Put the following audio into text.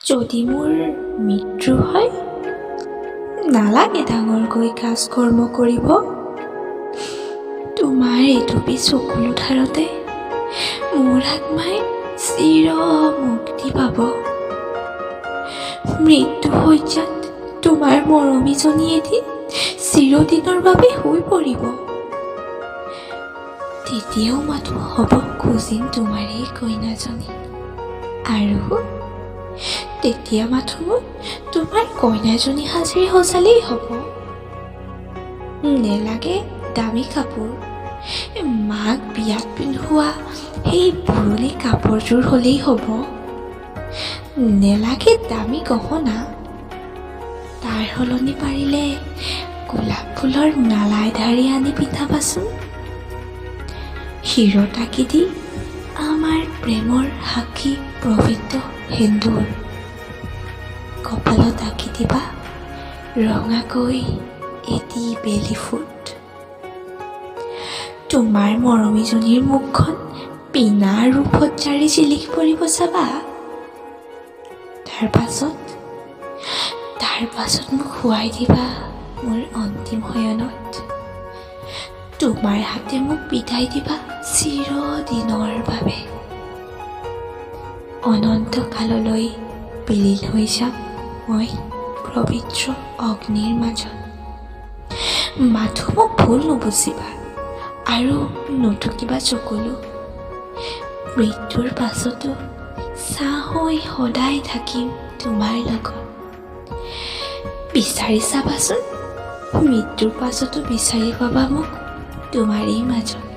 যদি মোৰ মৃত্যু হয়, নালাগে ডাঙৰকৈ কাজ কৰ্ম কৰিব। তোমাৰ এটুপি চকুলো ধাৰতে মোৰ আত্মাই চিৰ মুক্তি পাব। মৃত্যু শয্যাত তোমাৰ মৰমীজনী এদিন চিৰদিনৰ বাবে শুই পৰিব। তেতিয়াও মাথো হ'ব খুজিম তোমাৰেই কইনাজনী, আৰু তেতিয়া মাথো মোক তোমাৰ কইনাজনী সাজেৰে সজালেই হ'ব। নেলাগে দামী কাপোৰ, মাক বিয়াত পিন্ধোৱা সেই পুৰণি কাপোৰযোৰ হ'লেই হ'ব। নেলাগে দামী গহনা, তাৰ সলনি পাৰিলে গোলাপ ফুলৰ মালা এধাৰি আনি পিন্ধাবাচোন। শিৰত আঁকি দি আমাৰ প্ৰেমৰ সাক্ষী পবিত্ৰ সেন্দুৰ, কপালত আঁকি দিবা ৰঙাকৈ এটি বেলি ফুট। তোমাৰ মৰমীজনীৰ মুখখন বিনা ৰূপসজ্জাৰে জিলিকি পৰিব চাবা। তাৰ পাছত মোক শুৱাই দিবা মোৰ অন্তিম শয়নত। তোমাৰ হাতে মোক বিদায় দিবা চিৰদিনৰ বাবে। অনন্ত কাললৈ বিলীন হৈ যাম মই পবিত্ৰ অগ্নিৰ মাজত। মাথো মোক ভুল নুবুজিবা আৰু নুটুকিবা চকুলো। মৃত্যুৰ পাছতো ছাঁ হৈ সদায় থাকিম তোমাৰ লগত। বিচাৰি চাবাচোন, মৃত্যুৰ পাছতো বিচাৰি পাবা মোক তোমাৰেই মাজত।